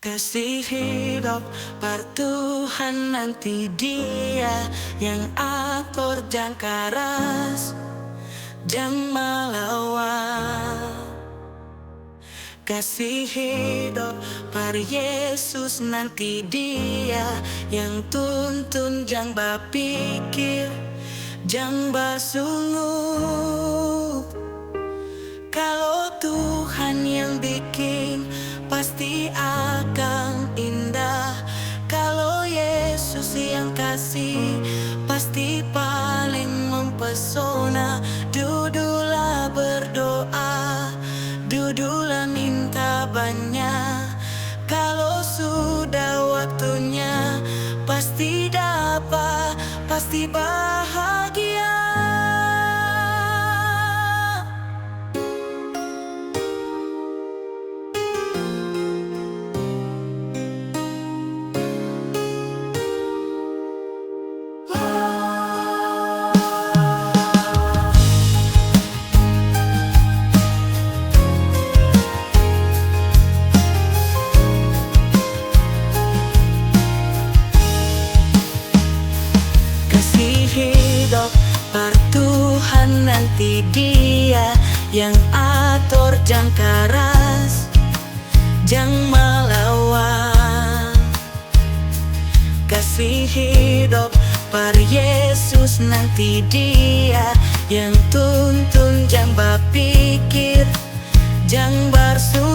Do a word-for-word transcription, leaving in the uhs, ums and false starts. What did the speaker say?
Kasi hidop par Tuhan, nanti Dia yang ator, jang karas, jang malawan. Kasi hidop par Yesus, nanti Dia yang tuntun, jang bapikir, jang basungguh. Kalo Tuhan yang biking, pasti akang indah. Kalo Yesus yang kasi, pasti paleng mempesona. Dudulah berdoa, dudulah minta banya. Kalo sudah waktunya, pasti dapa, pasti bahagia. Kasi hidop par Tuhan, nanti Dia yang ator, jang karas, jang malawan. Kasi hidop par Yesus, nanti Dia yang tuntun, jang bapikir, jang barsu-